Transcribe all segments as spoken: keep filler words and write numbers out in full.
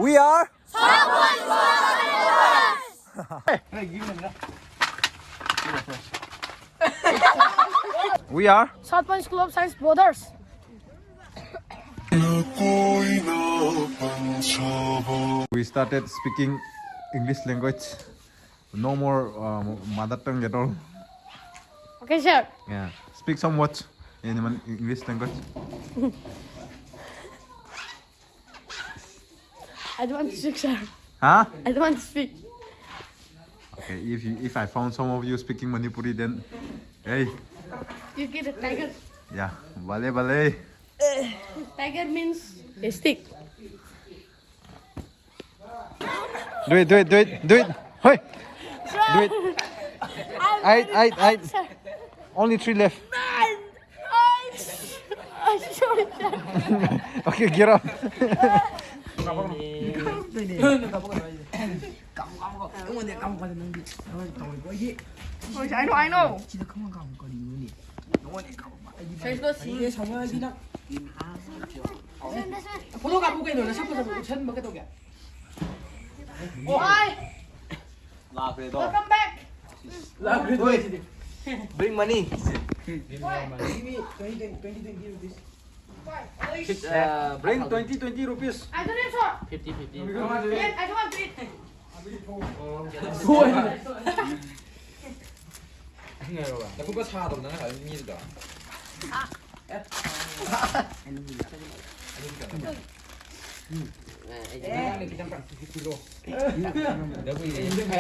We are. We are. South Punch Club Science Brothers. We started speaking English language. No more um, mother tongue at all. Okay, sir. Yeah. Speak some words in English language. I don't want to speak, sir. Huh? I don't want to speak. Okay, if you, if I found some of you speaking Manipuri, then hey. You get a tiger. Yeah, bale bale. Tiger means a stick. Do it, do it, do it, do it. Hey. Do it. I, I, I. Only three left. Okay, get up. I know, I know. Photo ꯀꯥꯞꯄꯨ ꯀꯩꯅꯣ, ꯅꯁꯛ ꯐꯖꯕ ꯎꯠꯁꯟꯕ ꯀꯩꯗꯧꯒꯦ? ꯂꯥꯛꯈ꯭ꯔꯦꯗꯣ꯫ Welcome back. ꯂꯥꯛꯈ꯭ꯔꯦꯗꯣ CD. Bring money. Give me twenty, twenty, twenty rupees. Bring twenty, twenty rupees. I don't have, sir. Fifty, fifty. Yes, I don't want to eat. ꯅꯈꯨꯠꯀ ꯁꯥꯗꯕ ꯅꯪ ꯉꯁꯥꯏ ꯃꯤꯗꯨꯗ꯫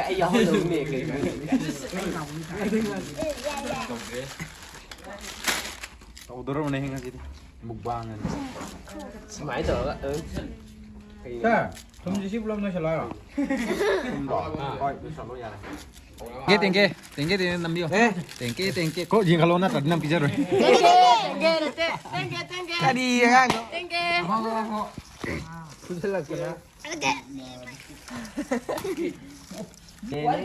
ꯑꯩ ꯌꯥꯍꯧꯗꯕꯅꯦ ꯀꯩꯅꯣ꯫ ꯇꯧꯗꯣꯔꯕꯅꯦ ꯉꯁꯤꯗꯤ ꯃꯨꯛꯕꯥꯡ ꯑꯅ꯫ ꯁꯨꯃꯥꯏꯅ ꯇꯧꯔꯒ, ꯑ, ꯀꯩꯅꯣ? ꯁꯥꯔ, ꯊꯨꯝꯁꯤ ꯁꯤ ꯄꯨꯂꯞ ꯅꯣꯏꯁꯜꯂꯣ ꯍꯥꯏꯔꯣ? ꯊꯨꯝꯗꯣ? ꯍꯣꯏ, ꯂꯣꯏꯁꯜꯂꯣ, ꯌꯥꯔꯦ꯫ ꯇꯦꯡꯀꯦ, ꯇꯦꯡꯀꯦ, ꯇꯦꯡꯀꯦ, ꯇꯦꯡꯀꯦ ꯅꯝꯕꯤꯌꯣ꯫ ꯑꯦ? ꯇꯦꯡꯀꯦ, ꯇꯦꯡꯀꯦ꯫ ꯀꯣ ꯌꯦꯡꯈꯠꯂꯣ, ꯅꯠꯇ꯭ꯔꯗꯤ ꯅꯪ ꯄꯤꯖꯔꯣꯏ꯫ ꯇꯦꯡꯀꯦ, ꯇꯦꯡꯀꯦ, ꯅꯠꯇꯦ꯫ ꯇꯦꯡꯀꯦ, ꯇꯦꯡꯀꯦ꯫ ꯀꯔꯤ ꯑꯉꯥꯡꯅꯣ? ꯇꯦꯡꯀꯦ꯫ ꯉꯥꯏꯈꯣ, ꯉꯥꯏꯈꯣ꯫ ꯐꯨꯖꯜꯂꯛꯇꯅ꯫ What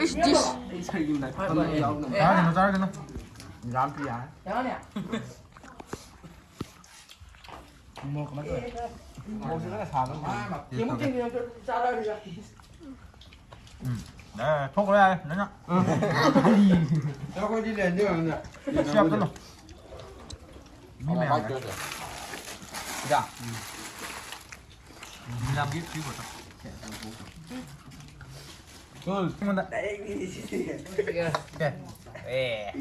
is this? ꯆꯥꯔꯒꯅꯨ, ꯆꯥꯔꯒꯅꯨ꯫ ꯌꯥꯝ ꯄꯤ ꯌꯥꯔꯦ꯫ ꯃꯣꯔꯣꯛ ꯀꯃꯥꯏꯅ ꯇꯧꯋꯦ? ꯃꯣꯔꯣꯛꯁꯦ ꯈꯔ ꯁꯥꯕ ꯃꯥꯜꯂꯦ꯫ ꯎꯝ꯫ ꯑꯦ, ꯊꯣꯛꯈ꯭ꯔꯣ ꯌꯥꯔꯦ, ꯅꯪꯅ꯫ ꯑꯩꯈꯣꯏꯗꯤ ꯂꯩꯔꯝꯗꯦ ꯌꯥꯝꯅ꯫ ꯁꯤ ꯍꯥꯞꯆꯜꯂꯣ꯫ ꯃꯤ ꯃꯌꯥꯝ ꯂꯩ꯫ ꯁꯤꯗ꯫ ꯃꯤꯂꯥꯝꯒꯤ ꯐ꯭ꯔꯤ ꯕꯣꯇꯜ꯫ ꯑꯩꯉꯣꯟꯗ꯫ ꯑꯦ꯫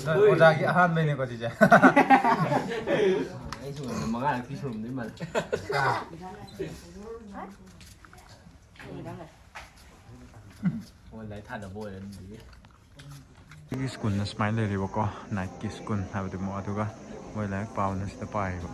ꯑꯣꯖꯥꯒꯤ ꯑꯍꯥꯟꯕꯩꯅꯦꯀꯣ ꯁꯤꯁꯦ꯫ ꯑꯩꯁꯨ ꯃꯉꯥꯔꯛꯇꯤ ꯁꯨꯔꯝꯗꯣꯏ ꯃꯥꯜꯂꯦ꯫ ꯑꯣ, ꯂꯥꯏꯔꯤꯛ ꯊꯥꯅꯕ ꯑꯣꯏꯔꯝꯗꯤ꯫ ꯑꯩꯒꯤ ꯁ꯭ꯀꯨꯜꯅ ꯁꯨꯃꯥꯏꯅ ꯂꯩꯔꯦꯕꯀꯣ, ꯅꯥꯏꯠꯀꯤ ꯁ꯭ꯀꯨꯜ ꯍꯥꯏꯕꯗꯤ ꯑꯃꯨꯛ, ꯑꯗꯨꯒ ꯃꯣꯏ ꯂꯥꯏꯔꯤꯛ ꯄꯥꯕꯅ ꯁꯤꯗ ꯄꯥꯏꯌꯦꯕ꯫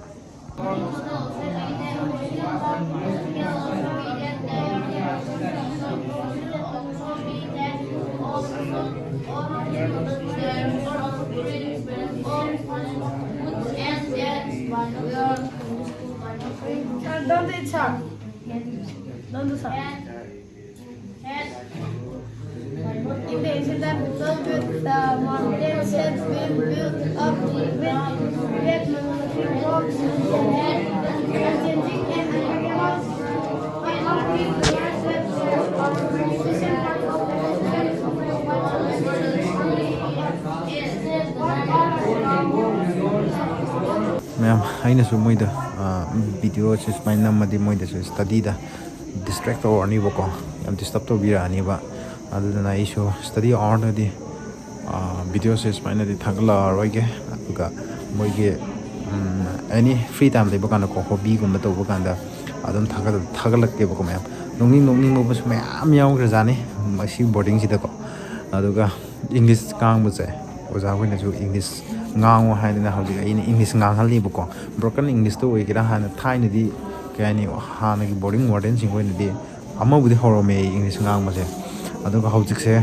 Don't eat, sir. Don't do, sir. In the ancient time, people built the mountains had been built up with great monolithic rocks and changing and animals. ꯃꯌꯥꯝ, ꯑꯩꯅꯁꯨ ꯃꯣꯏꯗ ꯚꯤꯗꯤꯑꯣꯁꯦ ꯁꯨꯃꯥꯏꯅ ꯅꯝꯃꯗꯤ ꯃꯣꯏꯗꯁꯨ ꯁ꯭ꯇꯗꯤꯗ ꯗꯤꯁꯇ꯭ꯔꯦꯛ ꯇꯧꯔꯛꯑꯅꯤꯕꯀꯣ, ꯌꯥꯝ ꯗꯤꯁꯇꯔꯕ ꯇꯧꯕꯤꯔꯛꯑꯅꯤꯕ꯫ ꯑꯗꯨꯗꯨꯅ ꯑꯩꯁꯨ ꯁ꯭ꯇꯗꯤ ꯑꯋꯥꯔꯗꯗꯤ ꯚꯤꯗꯤꯑꯣꯁꯦ ꯁꯨꯃꯥꯏꯅꯗꯤ ꯊꯥꯒꯠꯂꯛꯑꯔꯣꯏꯒꯦ꯫ ꯑꯗꯨꯒ ꯃꯣꯏꯒꯤ ꯑꯦꯅꯤ ꯐ꯭ꯔꯤ ꯇꯥꯏꯝ ꯂꯩꯕ ꯀꯥꯟꯗꯀꯣ, ꯍꯣꯕꯤꯒꯨꯝꯕ ꯇꯧꯕ ꯀꯥꯟꯗ ꯑꯗꯨꯝ ꯊꯥꯒꯠ- ꯊꯥꯒꯠꯂꯛꯀꯦꯕꯀꯣ ꯃꯌꯥꯝ꯫ ꯅꯣꯛꯅꯤꯡ ꯅꯣꯛꯅꯤꯡꯕꯁꯨ ꯃꯌꯥꯝ ꯌꯥꯎꯈ꯭ꯔꯖꯥꯠꯅꯤ ꯃꯁꯤ ꯕꯣꯔꯗꯤꯡꯁꯤꯗꯀꯣ꯫ ꯑꯗꯨꯒ ꯏꯪꯂꯤꯁ ꯉꯥꯡꯕꯁꯦ, ꯑꯣꯖꯥ ꯍꯣꯏꯅꯁꯨ ꯏꯪꯂꯤꯁ ꯉꯥꯡꯉꯣ ꯍꯥꯏꯗꯅ ꯍꯧꯖꯤꯛ ꯑꯩꯅ ꯏꯪꯂꯤꯁ ꯉꯥꯡꯍꯜꯂꯤꯕꯀꯣ꯫ ꯕ꯭ꯔꯣꯀꯟ ꯏꯪꯂꯤꯁꯇ ꯑꯣꯏꯒꯦꯔꯥ, ꯍꯥꯟꯅ ꯊꯥꯏꯅꯗꯤ ꯀꯩ ꯍꯥꯏꯅꯤ, ꯍꯥꯟꯅꯒꯤ ꯕꯣꯔꯗꯤꯡ ꯋꯥꯔꯗꯦꯟꯁꯤꯡ ꯑꯣꯏꯅꯗꯤ ꯑꯃꯕꯨꯗꯤ ꯍꯧꯔꯝꯃꯦ ꯑꯩ ꯏꯪꯂꯤꯁ ꯉꯥꯡꯕꯁꯦ꯫ ꯑꯗꯨꯒ ꯍꯧꯖꯤꯛꯁꯦ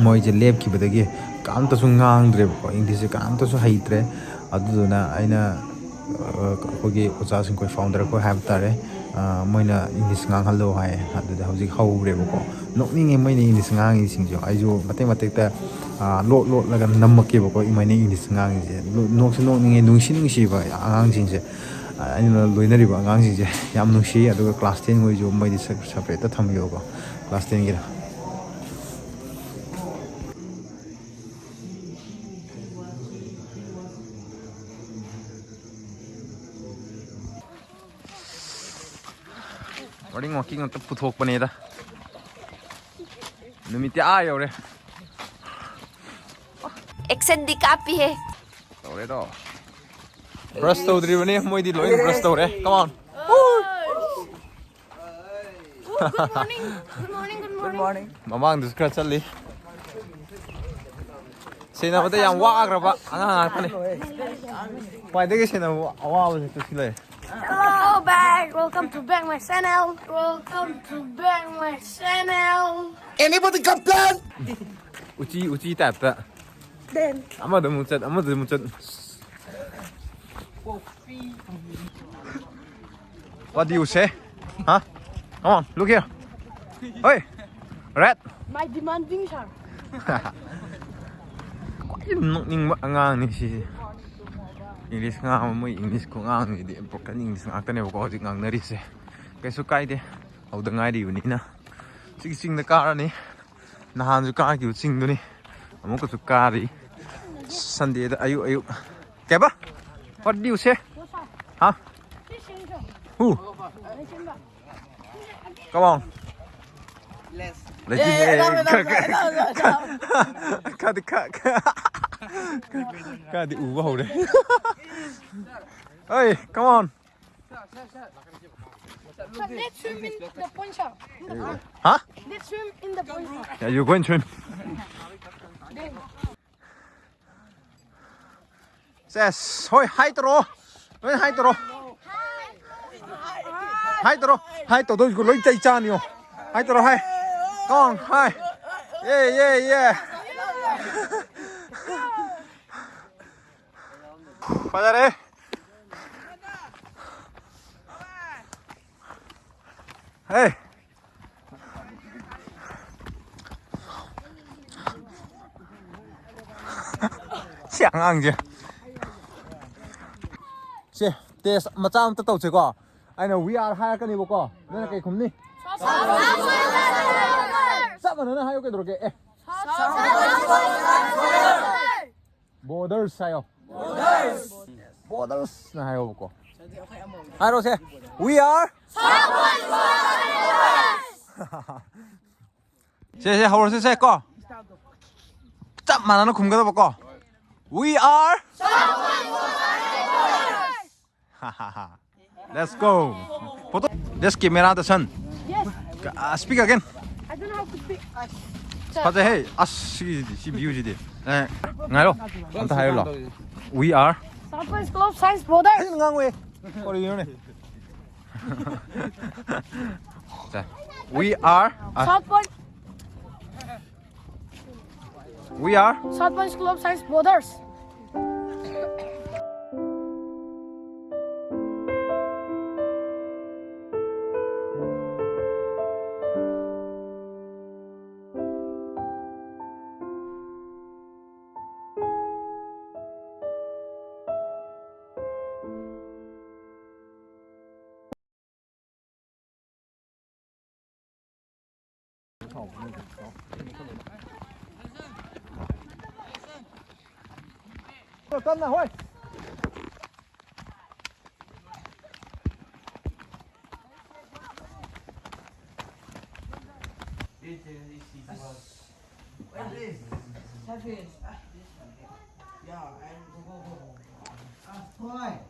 ꯃꯣꯏꯁꯦ ꯂꯦꯞꯈꯤꯕꯗꯒꯤ ꯀꯅꯥꯝꯇꯁꯨ ꯉꯥꯡꯗ꯭ꯔꯦꯕꯀꯣ, ꯏꯪꯂꯤꯁꯁꯦ ꯀꯅꯥꯝꯇꯁꯨ ꯍꯩꯇ꯭ꯔꯦ꯫ ꯑꯗꯨꯗꯨꯅ ꯑꯩꯅ, ꯑ, ꯑꯩꯈꯣꯏꯒꯤ ꯑꯣꯖꯥꯁꯤꯡ, ꯑꯩꯈꯣꯏ ꯐꯥꯎꯟꯗꯔ ꯑꯩꯈꯣꯏ ꯍꯥꯏꯕ ꯇꯥꯔꯦ, ꯑꯥ, ꯃꯣꯏꯅ English ꯉꯥꯡꯍꯜꯂꯣ ꯍꯥꯏ꯫ ꯑꯗꯨꯗ ꯍꯧꯖꯤꯛ ꯍꯧꯔꯦꯕꯀꯣ꯫ ꯅꯣꯛꯅꯤꯡꯉꯦ ꯃꯣꯏꯅ English ꯉꯥꯡꯉꯤꯁꯤꯡꯁꯦ꯫ ꯑꯩꯁꯨ ꯃꯇꯦꯛ ꯃꯇꯦꯛꯇ, ꯑꯥ, ꯂꯣꯠ ꯂꯣꯠꯂꯒ ꯅꯝꯃꯛꯀꯦꯕꯀꯣ, ꯏꯃꯥꯏꯅ English ꯉꯥꯡꯉꯤꯁꯦ꯫ ꯅꯣ-, ꯅꯣꯛꯁꯨ ꯅꯣꯛꯅꯤꯡꯉꯦ, ꯅꯨꯡꯁꯤ ꯅꯨꯡꯁꯤꯕ ꯑꯉꯥꯡꯁꯤꯡꯁꯦ꯫ ꯑꯥ, ꯑꯩꯅ ꯂꯣꯏꯅꯔꯤꯕ ꯑꯉꯥꯡꯁꯤꯡꯁꯦ ꯌꯥꯝ ꯅꯨꯡꯁꯤ꯫ ꯑꯗꯨꯒ class ten ꯈꯣꯏꯁꯨ ꯃꯣꯏꯗꯤ ꯁꯦ-, separate ꯊꯝꯒꯦꯕꯀꯣ, class ten ꯒꯤꯅ꯫ Morning walking ꯑꯝꯇ ꯄꯨꯊꯣꯛꯄꯅꯦꯗ꯫ ꯅꯨꯃꯤꯠꯇꯤ ꯑꯥ ꯌꯧꯔꯦ꯫ Action ꯗꯤ ꯀꯥꯞꯄꯤꯍꯦ꯫ ꯇꯧꯔꯦꯗꯣ꯫ Brush ꯇꯧꯗ꯭ꯔꯤꯕꯅꯦ, ꯃꯣꯏꯗꯤ ꯂꯣꯏ brush ꯇꯧꯔꯦ꯫ Come on꯫ Good morning. Good morning. Good morning. ꯃꯃꯥꯡꯗꯁꯨ ꯈꯔ ꯆꯠꯂꯤ꯫ ꯁꯦꯟꯅꯕꯗ ꯌꯥꯝ ꯋꯥꯈ꯭ꯔꯕ ꯑꯉꯥꯡ ꯉꯥꯛꯇꯅꯤ꯫ ꯈ꯭ꯋꯥꯏꯗꯒꯤ ꯁꯦꯟꯅꯕ ꯑꯋꯥꯕꯁꯦ ꯇꯨ ꯁꯤ ꯂꯩꯔꯦ꯫ Hello, back. Welcome to back my channel. Welcome to back my channel. Anybody complain? ꯎꯆꯤ, ꯎꯆꯤ type ꯇ꯫ ꯑꯃꯗ ꯑꯃꯨꯛ ꯆꯠ, ꯑꯃꯗ ꯑꯃꯨꯛ ꯆꯠ꯫ What do you say? Huh? Come on, look here. Hey, rat. My demanding, sir. ꯈ꯭ꯋꯥꯏꯗꯒꯤ ꯅꯣꯛꯅꯤꯡꯕ ꯑꯉꯥꯡꯅꯤ ꯁꯤꯁꯦ꯫ English ꯉꯥꯡꯕ, ꯃꯣꯏ English ꯈꯨꯉꯥꯡꯁꯤꯗꯤ broken English ꯉꯥꯛꯇꯅꯦꯕꯀꯣ ꯍꯧꯖꯤꯛ ꯉꯥꯡꯅꯔꯤꯁꯦ꯫ ꯀꯩꯁꯨ ꯀꯥꯏꯗꯦ, ꯍꯧꯗ ꯉꯥꯏꯔꯤꯕꯅꯤꯅ꯫ ꯁꯤꯒꯤ ꯆꯤꯡꯗ ꯀꯥꯔꯅꯤ꯫ ꯅꯍꯥꯟꯁꯨ ꯀꯥꯈꯤꯕ ꯆꯤꯡꯗꯨꯅꯤ꯫ ꯑꯃꯨꯛꯀꯁꯨ ꯀꯥꯔꯤ꯫ Sunday ꯗ ꯑꯌꯨꯛ ꯑꯌꯨꯛ꯫ ꯀꯩꯕ? What do you say? ꯍꯥ? Who? Come on. ꯂꯩꯆꯤꯟ, ꯑꯦ, ꯑꯦ, ꯀꯥꯗꯤ, ꯀꯥꯗꯤ, ꯀꯥꯗꯤ, ꯀꯥꯗꯤ, ꯀꯥꯗꯤ ꯎꯕ ꯍꯧꯔꯦ꯫ Hey, come on. Let's swim in the pond, sir. Huh? Let's swim in the pond, sir. Yeah, you go and swim. Yes, ꯍꯣꯏ, hi ꯇꯧꯔꯣ꯫ ꯂꯣꯏ hi ꯇꯧꯔꯣ꯫ Hi ꯇꯧꯔꯣ꯫ Hi ꯇꯧꯗꯣꯏꯁꯤꯀꯣ, ꯂꯣꯏ ꯆꯩ ꯆꯥꯅꯤꯌꯣ꯫ Hi ꯇꯧꯔꯣ, hi꯫ Come on, hi. Yeah, yeah, yeah. ꯐꯖꯔꯦ꯫ Hey. ꯁꯤ ꯑꯉꯥꯡꯁꯦ꯫ ꯁꯦ, test ꯃꯆꯥ ꯑꯝꯇ ꯇꯧꯁꯦꯀꯣ꯫ ꯑꯩꯅ "We are" ꯍꯥꯏꯔꯛꯀꯅꯦꯕꯀꯣ, ꯅꯪꯅ ꯀꯩ ꯈꯨꯝꯅꯤ? ꯆꯞ ꯃꯥꯟꯅꯅ ꯍꯥꯏꯌꯨ, ꯀꯩꯗꯧꯔꯒꯦ? ꯑꯦ, "Borders" ꯍꯥꯏꯌꯣ꯫ "Borders" ꯅ ꯍꯥꯏꯌꯣꯕꯀꯣ꯫ ꯍꯥꯏꯔꯣꯁꯦ꯫ "We are." ꯁꯦ, ꯁꯦ, ꯍꯧꯔꯁꯦ, ꯁꯦ, ꯀꯣ꯫ ꯆꯞ ꯃꯥꯟꯅꯅ ꯈꯨꯝꯒꯗꯕ ꯀꯣ꯫ "We are." Let's go. Photo. This camera, the sun. Yes. Uh, speak again. I don't know how to speak. ꯐꯖꯩꯍꯦ꯫ ꯑꯁ, ꯁꯤ, ꯁꯤ view ꯁꯤꯗꯤ꯫ ꯑꯦ, ꯉꯥꯏꯔꯣ꯫ ꯑꯝꯇ ꯍꯥꯏꯔꯨꯂꯣ꯫ "We are." South Point School of Science Borders. ꯐꯖꯅ ꯉꯥꯡꯉꯨꯍꯦ꯫ ꯀꯔꯤꯅꯣꯅꯦ? ꯁꯦ꯫ "We are." ꯑ, South Point. "We are." South Point School of Science Borders. ꯀꯟꯅ ꯍꯣꯏ꯫ ꯍꯣꯏ꯫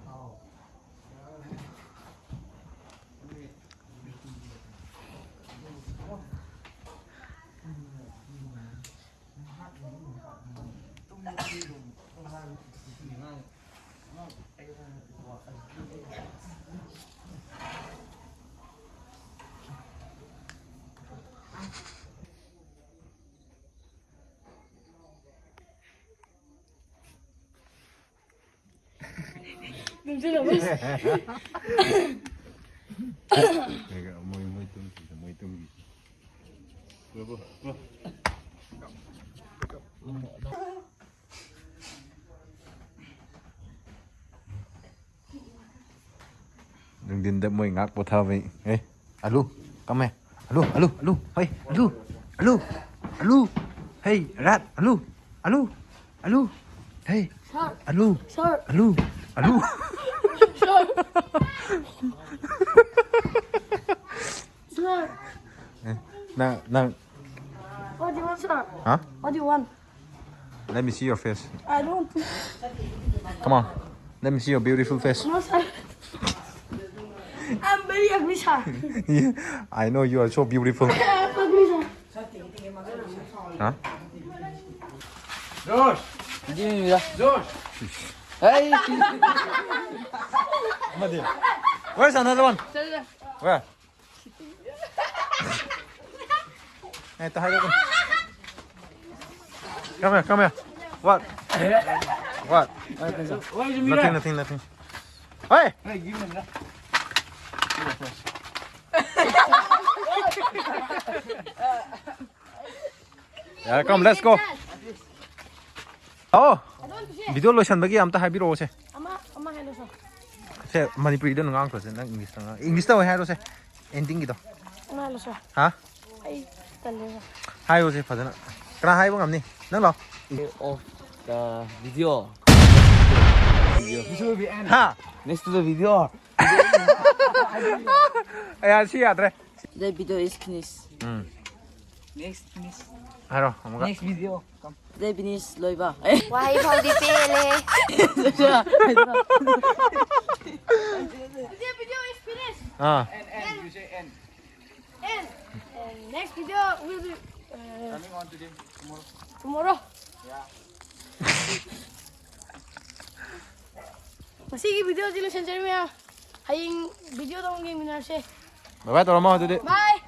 ꯅꯝꯁꯤꯜꯂꯣ꯫ ꯃꯣꯏ, ꯃꯣꯏ ꯅꯨꯡꯊꯤꯟꯗ ꯃꯣꯏ ꯉꯥꯏꯍꯥꯛ ꯄꯣꯊꯥꯕꯩ꯫ ꯑꯦ, ꯑꯂꯨ, come here. ꯑꯂꯨ, ꯑꯂꯨ, ꯑꯂꯨ, ꯍꯣꯏ, ꯑꯂꯨ, ꯑꯂꯨ, ꯑꯂꯨ, ꯑꯂꯨ, ꯍꯩ, rat, ꯑꯂꯨ, ꯑꯂꯨ, ꯑꯂꯨ, ꯍꯩ, Sir, ꯑꯂꯨ, sir, ꯑꯂꯨ, ꯑꯂꯨ꯫ Sir, sir. ꯑꯦ, ꯅꯪ, ꯅꯪ꯫ What do you want, sir? Huh? What do you want? Let me see your face. I don't. Come on. Let me see your beautiful face. No, sir. I'm very ugly, sir. Yeah, I know you are so beautiful. I'm ugly, sir. Huh? Josh! Josh! Hey! Where's another one? Where? Hey, tayo ko. Come here, come here. What? What? Nothing, nothing, nothing. Hey! Hey, give me that. Yeah, come, let's go. Oh, video ꯂꯣꯏꯁꯟꯕꯒꯤ ꯑꯝꯇ ꯍꯥꯏꯕꯤꯔꯛꯑꯣꯁꯦ꯫ ꯑꯃ, ꯑꯃ ꯍꯥꯏꯔꯣꯁꯦ꯫ ꯁꯦ, ꯃꯅꯤꯄꯨꯔꯤꯗ ꯑꯗꯨꯝ ꯉꯥꯡꯈ꯭ꯔꯣꯁꯦ, ꯅꯪ English ꯇ ꯉꯥꯡ-, English ꯇ ꯑꯣꯏ ꯍꯥꯏꯔꯣꯁꯦ, ending ꯒꯤꯗꯣ꯫ ꯑꯃ ꯍꯥꯏꯔꯣꯁꯦ꯫ ꯍꯥ? ꯑꯩ ꯇꯜꯂꯦꯕ꯫ ꯍꯥꯏꯔꯣꯁꯦ ꯐꯖꯅ꯫ ꯀꯅꯥ ꯍꯥꯏꯕ ꯉꯝꯅꯤ? ꯅꯪ ꯂꯥꯎ꯫ Of the video. ꯍꯥ? Next to the video. ꯑꯩ ꯁꯤ ꯌꯥꯗ꯭ꯔꯦ꯫ The video is finished. Um. Next, next. ꯍꯥꯏꯔꯣ, ꯑꯃꯨꯛꯀ꯫ Next video. Come. Today finish ꯂꯣꯏꯕ꯫ ꯋꯥꯍꯩ ꯐꯥꯎꯗꯤ ꯄꯦꯜꯂꯦ꯫ Today video is finished. Ah. And, and, you say and. And, and next video will be, uh, coming on today, tomorrow. Tomorrow. Yeah. ꯉꯁꯤꯒꯤ video ꯁꯤ ꯂꯣꯏꯁꯤꯟꯖꯔꯤ ꯃꯌꯥꯝ꯫ ꯍꯌꯦꯡ video ꯗ ꯑꯃꯨꯛ ꯌꯦꯡꯃꯤꯟꯅꯔꯁꯦ꯫ Bye bye ꯇꯧꯔꯝꯃꯣ ꯑꯗꯨꯗꯤ꯫ Bye.